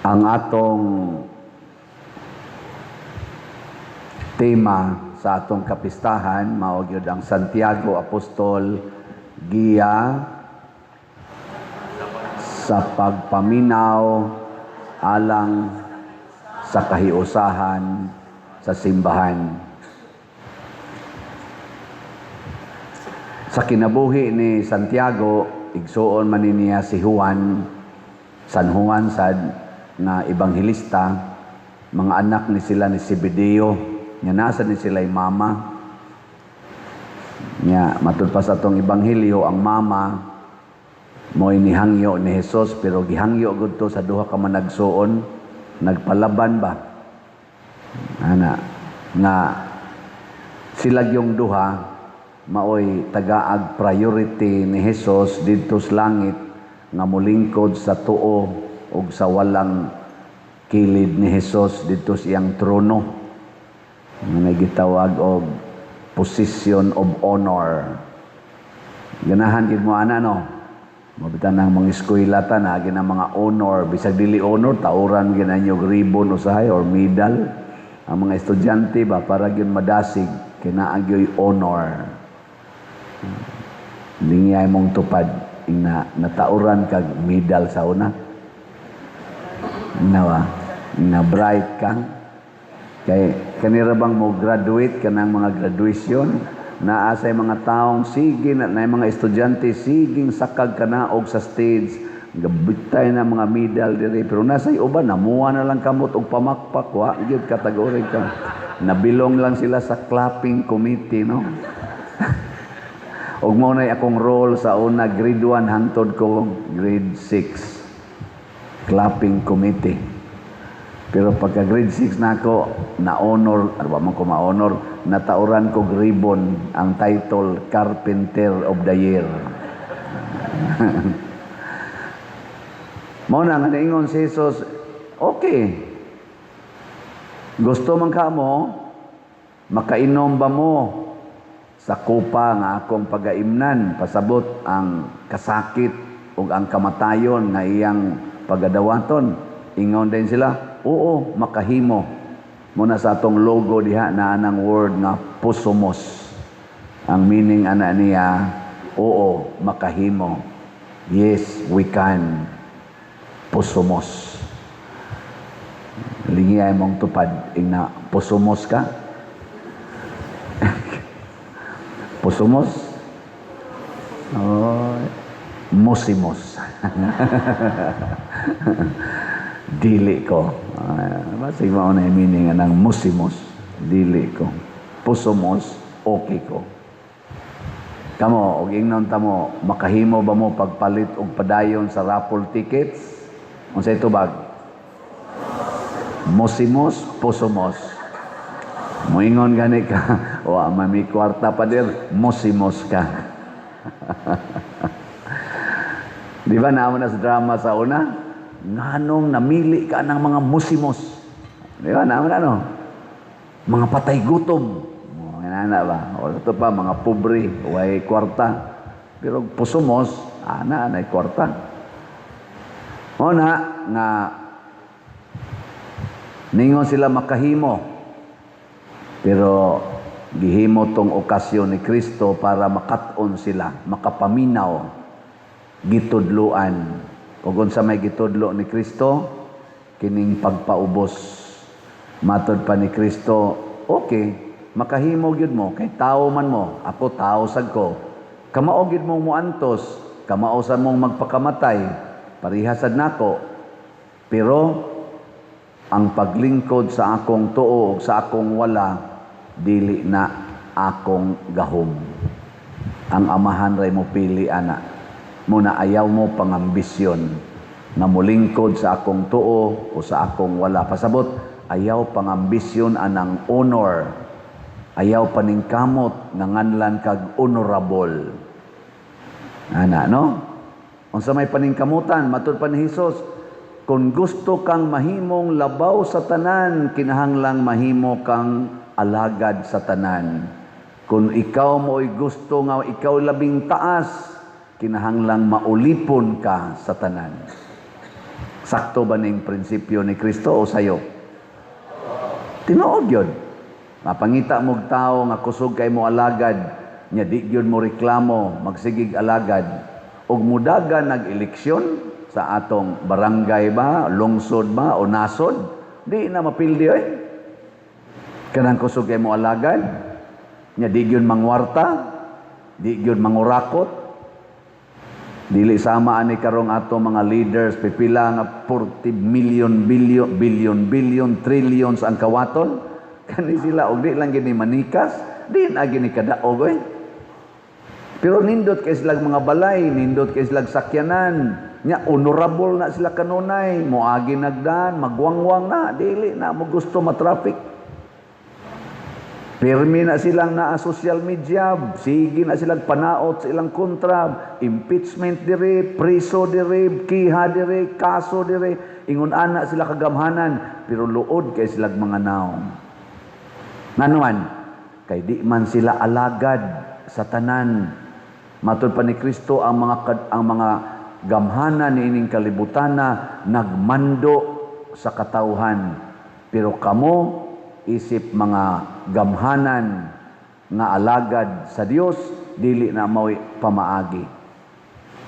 Ang atong tema sa atong kapistahan mao gyud ang Santiago Apostol, giya sa pagpaminaw alang sa kahiusahan sa simbahan. Sa kinabuhi ni Santiago, igsuon man ni niya si Juan, San Juan sad nga ebanghelista, mga anak ni sila ni Zebedeo, nga nasa ni sila mama. Nya matud pa sa atong ebanghelyo, ang mama mo'y nihangyo ni Jesus, pero gihangyo gud to sa duha ka managsuon, nagpalaban ba? Ana nga sila yung duha maoy tagaag priority ni Jesus didto sa langit nga molingkod sa tuo ug sa walang kilid ni Jesus didto sa iyang trono nga gitawag og position of honor. Ganahan gid mo ana, no? Mabitan ng mga eskwela ta na ang mga honor, bisag dili honor, tauran gyud ninyo ribbon usahay or medal. Ang mga estudyante ba, para gyud madasig kay naa gyoy honor. Lingiyay mong tupad ina natauran kag medal sa una. Nawa, na bright ka. Kay kanira bang mo graduate ka ng mga graduation, naa say mga taong sige na, na mga estudyante siging sakag kanaog sa stage, gabitay na mga medal diri, pero nasay uban namuha na lang kamot og pamakpak, wa gyud kategory ka. Nabilong lang sila sa clapping committee, no? Ug mao nay akong role sa una, grade 1 hangtod ko grade 6. Clapping committee. Pero pagka grade 6 na ako, na-honor, ano ba man ko ma-honor, natauran ko ribbon ang title Carpenter of the Year. Mao na nga niingon si Jesus, okay. Gusto man ka mo, makainom ba mo sa kupa nga akong pagaimnan, pasabot ang kasakit ug ang kamatayon nga iyang pagadawaton? Ingon din sila, oo, makahimo. Muna sa atong logo diha na anang word nga posomos. Ang meaning ana niya, oo, makahimo. Yes, we can. Posomos. Lingiyay mong tupad, ingna posomos ka. Posomos? Oh, musimos. Dili ko. Basig mao na yung meaning anang musimos. Dili ko. Posomos, okay ko. Kamo, og ingnon ta mo, makahimo ba mo pagpalit og padayon sa raffle tickets? Unsay tubag? Musimos, posomos. Moingon gani ka, wa man may kwarta pa dir, musimos ka. Di ba naman na sa drama sa una? Nganong namili ka ng mga musimos? Di ba naman ano? Mga patay gutom. Mga ba? O ito pa, mga pobre, way kwarta. Pero posomos, ana, anay kwarta. O na, nga, ningon sila makahimo. Pero gihimo tong okasyon ni Kristo para makat-on sila, makapaminaw, gitudloan. Ug unsa may gitudlo ni Kristo? Kining pagpaubos. Matod pa ni Kristo, okay, makahimo gyud mo kay tao man mo, ako tao sad ko. Kamao gyud mo moantos, kamao sad mong magpakamatay, pareha sad nako. Pero ang paglingkod sa akong tuo ug sa akong wala, dili na akong gahom. Ang amahan ray mo pili ana. Muna ayaw mo pangambisyon nga molingkod sa akong tuo o sa akong wala. Pasabot, ayaw pangambisyon anang honor. Ayaw paningkamot nga nganlan kag honorable. Ana, no? Unsa may paningkamutan, matud pa ni Hesus, kung gusto kang mahimong labaw sa tanan, kinahanglang mahimo kang alagad sa tanan. Kung ikaw mo'y gusto nga ikaw labing taas, kinahanglang maulipon ka sa tanan. Sakto ba ning prinsipyo ni Kristo o sayo? Tinuod yun. Mapangita mo'g tao nga kusog kay mo alagad, nya di gyud mo reklamo, magsigig alagad, ug mudagan nag-eleksyon sa atong barangay ba, lungsod ba, o nasod, di na mapildi oy. Kanang kusog kay mo alagad, nya di gyud mangwarta, di gyud mangurakot, dili sama ani karong ato mga leaders, pipila nga 40 million, billion, billion, billion, trillions ang kawaton. Kani sila og di lang gini manikas, di na gini kadaog oy. Pero nindot kay silang mga balay, nindot kay silang sakyanan. Nya honorable na sila kanunay, moagi nagdan, magwangwang na, dili na mo gusto ma-traffic. Pirmi na silang naa social media, sige na silang panaot sa ilang kontra, impeachment dire, preso dire, kiha dire, kaso dire, ingon ana sila kagamhanan, pero luod kay silang mga naong. Ngano man, kay di man sila alagad sa tanan. Matod pa ni Kristo, ang mga gamhanan niining kalibutana nagmando sa katawhan. Pero kamo isip mga gamhanan nga alagad sa Dios, dili na mao'y pamaagi.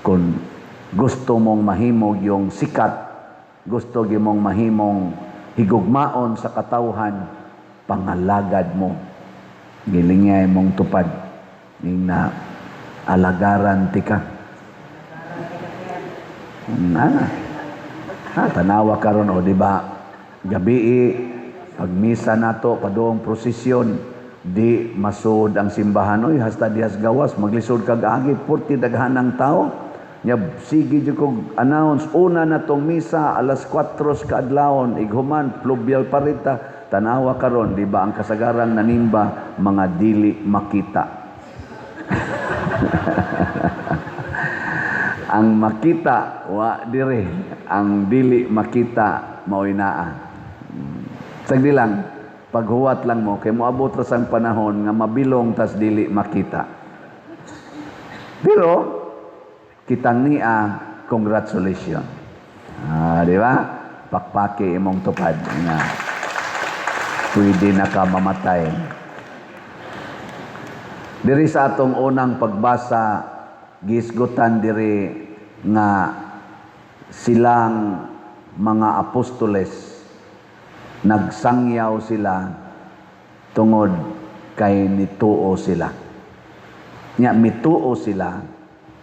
Kung gusto mong mahimog yung sikat, gusto mong mahimong higugmaon sa katawhan, pangalagad mo. Gilingay mong tupad. Ning na alagaran tika. Na. Ha, tanawa karon o, di ba? Gabi pag misa nato padung prosesyon, di masud ang simbahan oy, hasta dihas gawas maglisod kag agi, porti daghan ang tao. Nya sige jud kog announce, una na tong misa alas 4 sa kaadlawon, ighuman plubyal parita. Tanawa karon, di ba, ang kasagarang nanimba mga dili makita. Ang makita wa dire, ang dili makita mao'y naa. Sagdi lang, paghuwat lang mo kay moabot ra sang panahon nga mabilong tas dili makita. Pero kitang niya, congratulations. Ah, di ba? Pakpaki imong tupad nga pwede na ka mamatay. Diri sa atong unang pagbasa, gisgutan diri nga silang mga apostoles nagsangyaw sila tungod kay nituo sila. Nya mituo sila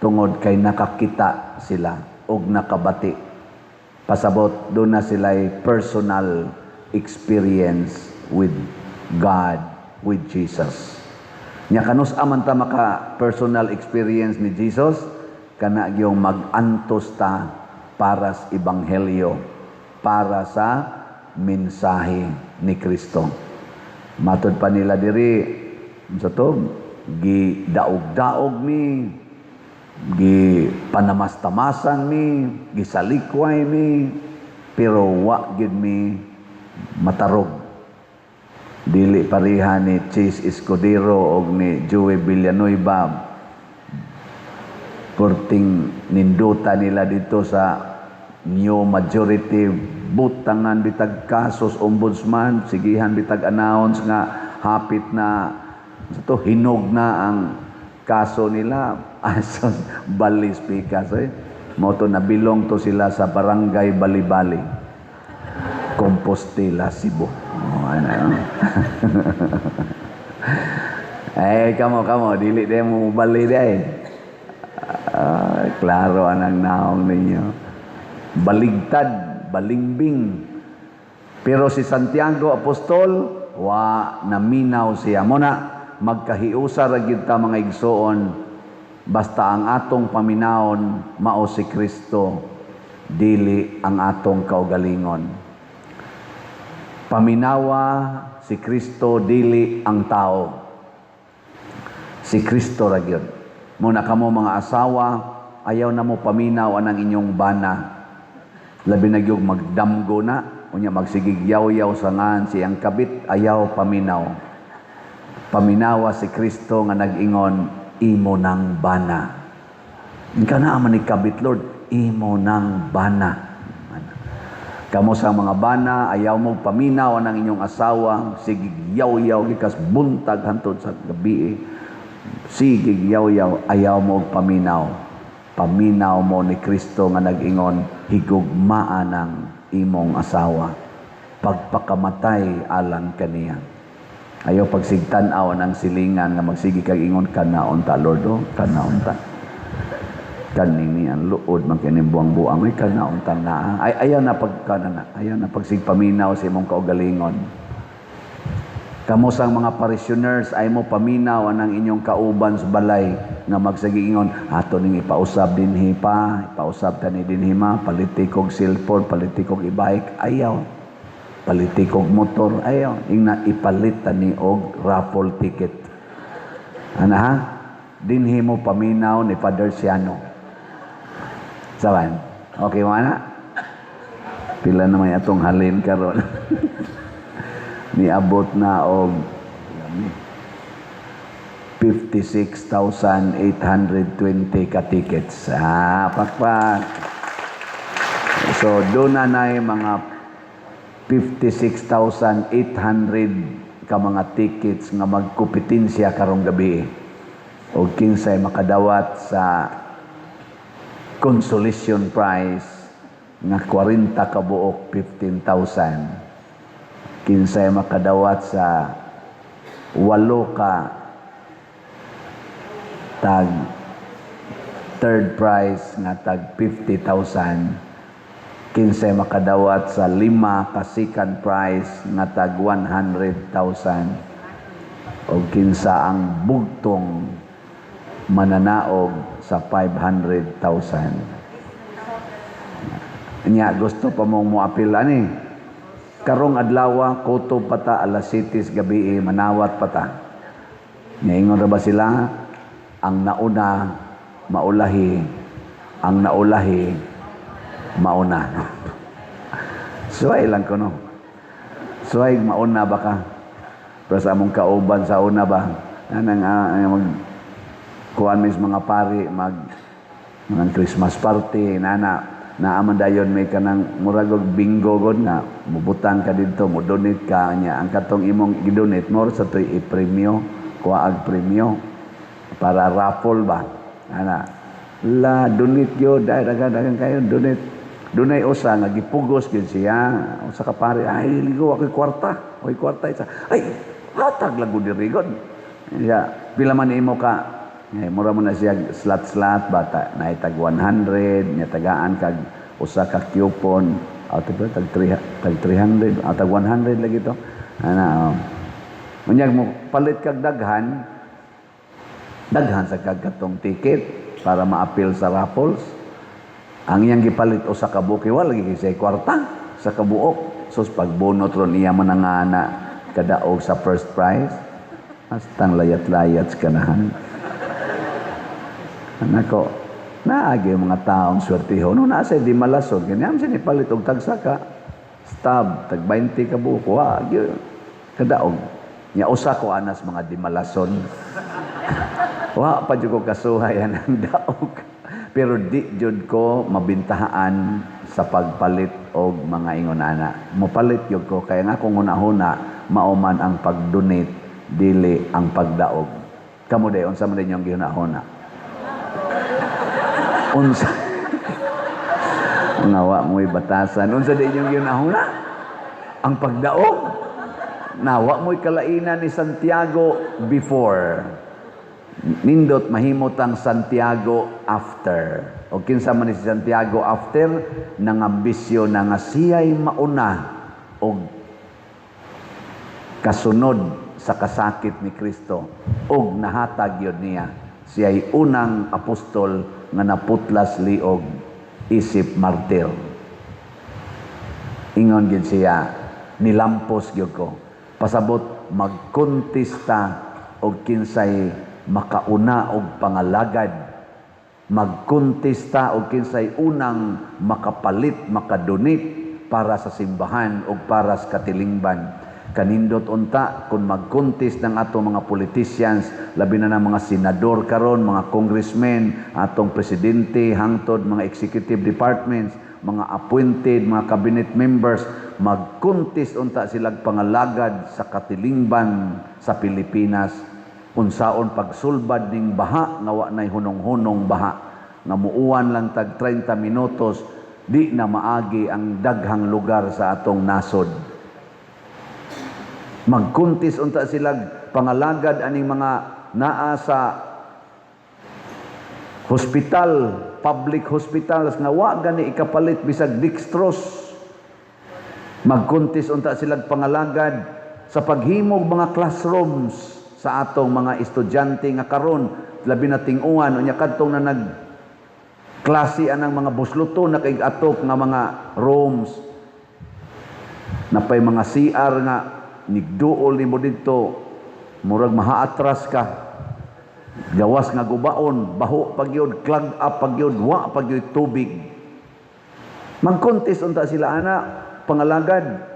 tungod kay nakakita sila og nakabati. Pasabot doon na sila'y personal experience with God, with Jesus. Nya kanus man ta maka personal experience ni Jesus? Kana gyung mag-antos ta para sa ebanghelyo, para sa mensahe ni Kristo. Matod pa nila diri sa to, gidaog-daog mi, gi panamastamasan mi, gisalikway mi, pero wa gyud mi matarog. Dili pareha ni Chiz Escudero og ni Joey Villanueva. Porting ninduta nila dito sa new majority, butangan bitag kasos ombudsman, sigihan bitag announce nga hapit na to hinog na ang kaso nila. Asos balis pikas eh. Mao to nabilong to sila sa Barangay Balibali, Compostela, Cebu. Oh, ano. Eh, kamo kamo dili di mo bali di ay. Ah, klaro anang naong ninyo. Baligtad, balingbing. Pero si Santiago Apostol, wa naminaw siya. Muna, magkahiusa ra gyud ta, mga igsoon, basta ang atong paminawon mao si Kristo, dili ang atong kaugalingon. Paminawa si Kristo, dili ang tao. Si Kristo ra gyud. Muna kamo mga asawa, ayaw na mo paminaw anang inyong bana. Labi na gyud magdamgo na, unya magsigig yaw-yaw sa ngan siyang kabit, ayaw paminaw. Paminawa si Kristo nga nag-ingon, "Imo nang bana." Ika na man ni kabit, Lord, imo nang bana. Kamo sa mga bana, ayaw mo paminaw ang inyong asawa, sige yaw-yaw gikas buntag hantod sa gabi. Sige yaw-yaw, ayaw mo paminaw. Paminaw mo ni Kristo nga nag-ingon, higugmaa ng imong asawa. Pagpakamatay alang kaniya. Ayaw pagsigtan-aw ng silingan nga magsige kag ingon, "Kana unta, Lord, oh, kana unta. Kanini ang luod man kini buang-buang, ay, kana unta na." Ay, ayaw na pagkana na. Ayaw na pagsigpaminaw sa imong kaugalingon. Kamo sang mga parishioners, ay mo paminaw anang inyong kauban sa balay nga magsagiingon, "Ato ning ipausab dinhi pa, ipausab tani dinhi ma, paliti kog cellphone, paliti kog e-bike." Ayaw. "Paliti kog motor." Ayaw. Ingna ipalit tani og raffle ticket. Ana ha? Dinhi mo paminaw ni Father Siano. Saban? Okay mo ana? Pila na may atong halin karon? Niabot na og 56,820 ka tickets. Ah, pakpak. So, doon na na'y mga 56,800 ka mga tickets nga magkompetensya karong gabi. O kinsay makadawat sa consolation prize nga 40 ka buok 15,000, kinsay makadawat sa walo ka tag third prize nga tag 50,000, kinsay makadawat sa lima ka second prize nga tag 100,000, o kinsa ang bugtong mananaog sa 500,000. Nya gusto pa mong moapil ani karong adlaw, kutob pa ta, alas 7 gabi, manawat pa ta. Ngaingon ra ba sila, ang nauna maulahi, ang naulahi mauna. Suway lang ko, no. Suway mauna ba ka? Pero sa among kauban sa una ba, anang mag kuan mis mga pari mag mga Christmas party nana naaman dayon, may kanang murag og bingo god nga mubutang ka didto, mo donate ka nya ang katong imong gidonate mo sa toy i-premyo, kuha premyo para raffle ba ana. La donate gyud dahil dagan dagan kayo donate. Dunay usa nga gipugos gyud siya, usa ka pare, "Ay, ligo, ako'y kwarta, ako'y kwarta isa." "Ay, hatag lang gud diri god." Ya, pila man imo ka? Ngay mura mo na siya slot-slot bata, naay tag 100 nya tagaan kag usa ka coupon out of tag 3, tag 300, tag 100 lagi to ana, oh. Unyag mo palit kag daghan, daghan sa kag katong ticket para maapil sa raffles. Ang iyang gipalit usa ka buok, wala lagi kay kwarta sa kabuok. Sus, pagbunot ron iya man nga na kadaog sa first prize. Hastang layat-layat sa kanahan. Nako, naagi ang mga taong swertiho. No, nasa di malasod. Ganyan siya ni palit og tagsaka. Stab, tag 20 ka buok. Wa, gyud kadaog. Nya usa ko anas mga di malason. Wa pa jud ko kasuhay ang daog. Pero di jud ko mabintahaan sa pagpalit og mga ingon ana. Mopalit jud ko kaya nga akong hunahuna mao man ang pag-donate, dili ang pagdaog. Kamo day, unsa man inyong gihunahuna? Unsa? Nga wa mo'y batasan. Unsa di inyong gihunahuna? Ang pagdaog. Nawa mo'y kalainan ni Santiago before. Nindot mahimot ang Santiago after. O kinsa man ni si Santiago after, nangambisyo na nga siya'y mauna og kasunod sa kasakit ni Kristo og nahatag yun niya. Siya'y unang apostol nga naputlas liog isip martir. Ingon gid siya, "Nilampos gyud ko." Pasabot magkontesta og kinsay makauna og pangalagad, magkontesta og kinsay unang makapalit, makadonate para sa simbahan o para sa katilingban. Kanindot unta kung mag-contest ng atong mga politicians, labi na ng mga senador karon, mga congressmen, atong presidente, hangtod mga executive departments, mga appointed, mga cabinet members, magkuntis unta silag pangalagad sa katilingban sa Pilipinas, unsaon pagsulbad ning baha nga wa nay hunong-hunong baha, nga muuwan lang tag 30 minutos, di na maagi ang daghang lugar sa atong nasod. Magkuntis unta sila pangalagad aning mga naa sa hospital, public hospitals nga wa gani ikapalit bisag dextrose. Magkuntis unta sila pangalagad sa paghimog mga classrooms sa atong mga estudyante nga karon labi na ting-uwan unya kadtong na nag klase anang mga busluto na kay atok nga mga rooms, napay mga CR nga nigduol nimo didto, murag mahaatras ka, gawas nga gubaon, baho pa gyud, clog up pa gyud, wa pa gyud tubig. Magkontes unta sila ana pangalagad.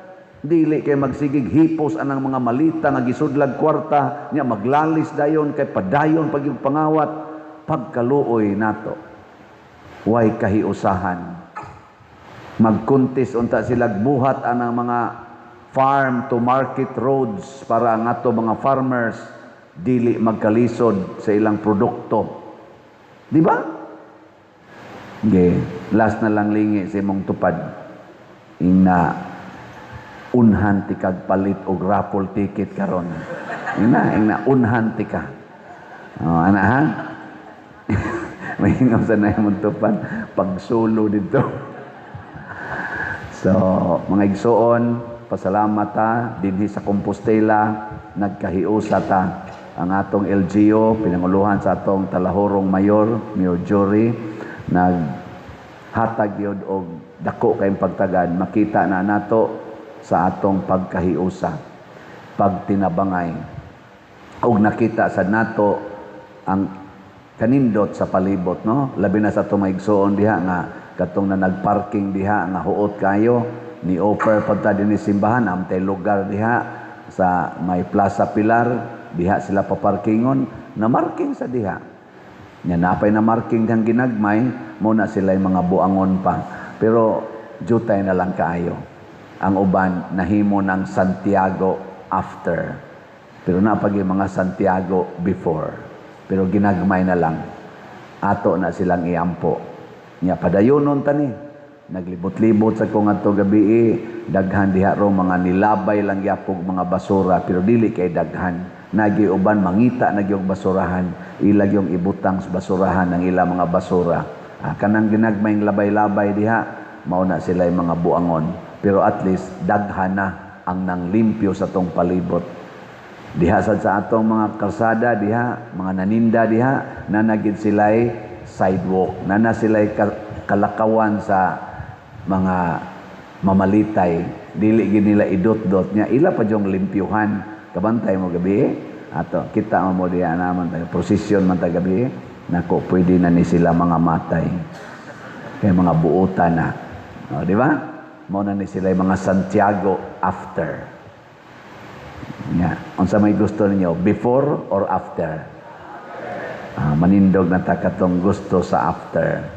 Dili kay magsigig hipos anang mga malita nga gisudlag kwarta nya, maglalis dayon kay padayon pag yung pangawat. Pagkaluoy nato, way kahiusahan. Magkuntis unta sila buhat anang mga farm to market roads para ang ato mga farmers dili magkalisod sa ilang produkto, di ba? Okay. Last na lang, lingi sa imong tupad. Ingna, unhan ti kag palit og raffle ticket karon. Ingna, unhan ti ka. Oh, ana ha? May ingam sa na imong tupad pagsulo dito. So, mga igsuon, pasalamat ta dinhi sa Compostela, nagkahiusa ta. Ang atong LGU, pinanguluhan sa atong talahorong mayor, Mayor Jory, naghatag yun og dako kayong pagtagad. Makita na nato sa atong pagkahiusa, pagtinabangay. Og nakita sa nato ang kanindot sa palibot, no? Labi na sa atong mga igsuon diha nga katong na nagparking diha nga huot kayo, ni offer pagta dinhi simbahan, amtay lugar diha sa may Plaza Pilar, diha sila paparkingon, na marking sa diha. Nya napay na marking dihang ginagmay, mo na sila mga buangon pa. Pero jutay na lang kaayo. Ang uban nahimo ng Santiago after. Pero napag yung mga Santiago before. Pero ginagmay na lang. Ato na silang iampo. Nya padayonon tani. Naglibot-libot sa kong ato gabi, daghan diha ro mga nilabay lang yapog mga basura, pero dili kay daghan. Nagi uban mangita na gyud basurahan, ilag yung ibutang sa basurahan ang ila mga basura. Ah, kanang ginagmayng labay-labay diha, mao na sila yung mga buangon. Pero at least daghan na ang nanglimpyo sa tong palibot. Diha sad sa atong mga kalsada diha, mga naninda diha, nanagid sila'y sidewalk. Nana sila'y kalakawan sa mga mamalitay. Dili gid nila idot-dot niya. Ila pa yung limpyuhan. Kabantay mo gabi. Ato, kita mo diha naman tayo. Prosesyon man ta gabi. Nako, pwede na ni sila mga matay. Kay mga buutan na. O, di ba? Mao na ni sila yung mga Santiago after. Nga. Unsa may gusto ninyo, before or after? Ah, manindog na ta katong gusto sa after.